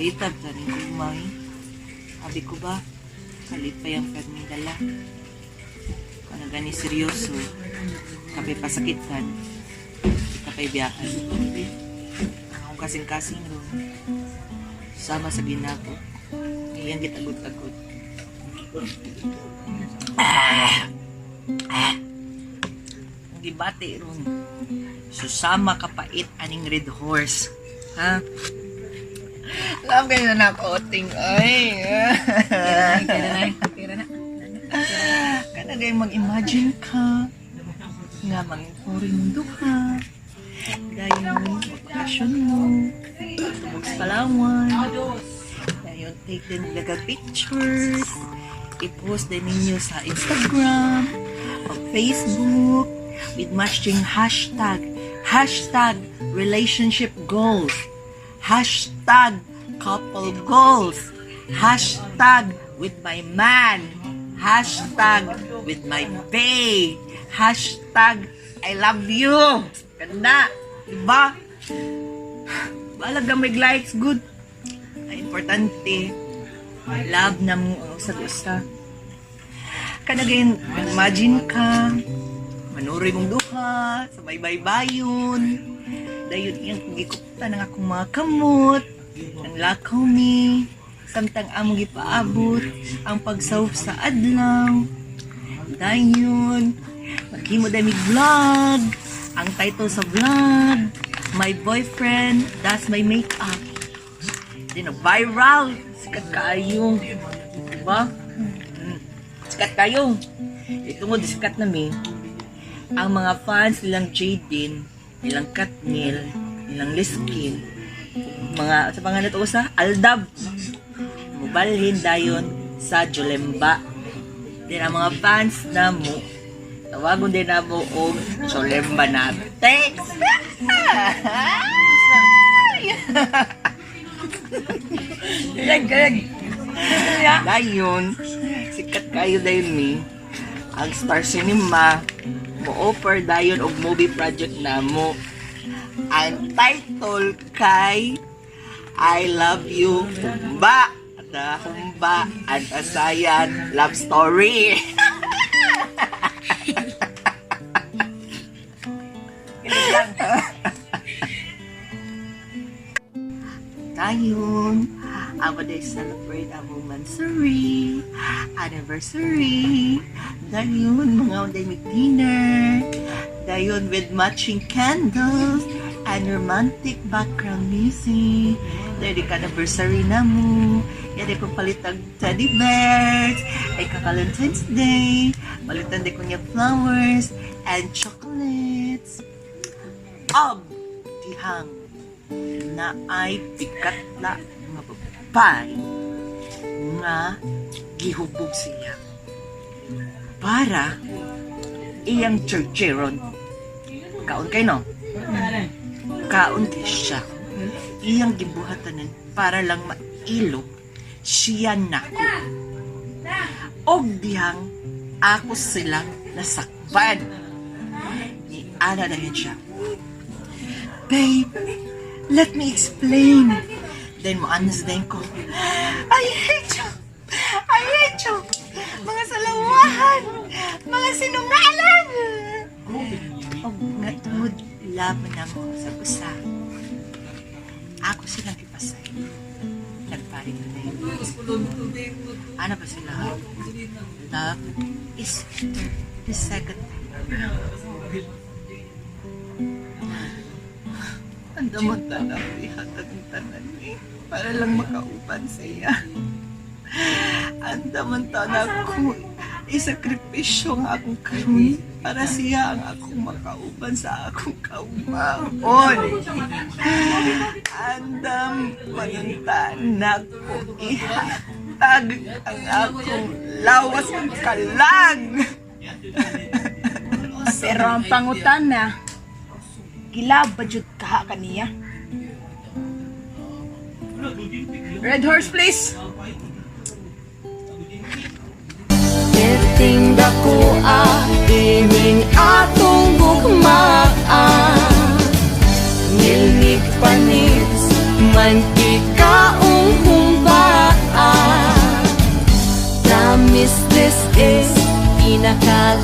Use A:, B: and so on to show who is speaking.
A: Palita ba ni gugmay? Sabi ko ba, kalipay ang perming dala. Kana gani seryoso, kapay pasakitan, kapay biyakan. Ang akong kasing-kasing ron, sama sa ginako, iyang gitagot-tagot. Ah! Ah! Ang gibati ron, susama kapait aning Red Horse. Ha? Alam kayo na nakoting, ay.
B: Kira na.
A: Kana gay mag-imagine ka nga mang-foreign duha. Dayon, magbakasyon mo. Tubog sa Palawan. Dayon, take din daga pictures. I-post din ninyo sa Instagram o Facebook with matching hashtag. #RelationshipGoals. #CoupleGoals. #WithMyMan. #WithMyBae. #ILoveYou. Ganda. Diba? Balag may likes. Good. Ay, importante. Love na mo ang usag usa. Kanagayin, imagine ka, manuroy mong duha, sa may baybayon. Dayon iyang gikuptan ang akong mga kamot, ang lakaw mi, samtang among gipaabot ang pagsawop sa adlaw. Dayon, maghimo dami vlog. Ang title sa vlog, "My Boyfriend Does My Makeup." Di na viral. Sikat kaayo. Diba? Sikat kayo. Ito mo, sikat na mi. Ang mga fans nilang Jaden, nilang Katniel, nilang Liskin, mga, sa pangalan to sa Aldab, mubalhin dayon sa Jolemba. Din ang mga fans na mo, tawagon din na mo og Jolemba na. Thanks!
B: Galag, galag.
A: Dayon, sikat kayo dayon mi. Ang Star Cinema mo offer dayon og movie project na mo. Ang title kay I Love You Humba. The Humba and Asayan Love Story. Dayon, amo day celebrate among monthsary, anniversary. Dayon, mga day may dinner. Dayon with matching candles and romantic background music. Dayon di ka anniversary na mo. Yan ko palitag teddy bears. Ay ka Valentine's Day. Palitan di ko niya flowers and chocolates. Og dihang na ay pikatla nga babae nga gihubog siya para iyang churcheron. Kaon kay no? Kaon kay siya. Iyang gibuhatanan para lang mailog siya nako. Og dihang ako silang nasakpan. Ni Ana dahil siya. "Babe, let me explain." Then mo anas din ko. "I hate you! I hate you! Mga salawahan! Mga sinungalan!" Og nga tungod laban na mo sa usa. Ako silang gipasay. Nagpari ko na yun. Ano ba sila? Love is bitter the second time around. Ang damot na ihatag ang tanan eh, para lang makauban siya. Ang damot na ko isakripisyo ang akong karon para siya ang akong makauban sa akong kaumaon. Andam manunta na ko ihatag ang akong lawas ug kalag.
B: Pero ang pangutana, gilab ba jud kaha kaniya? Red Horse, please.
C: Kiting dakua Ining atong gugmaa. Nilnig panis Mantika. Atong humpaan. Promise, this is pinaka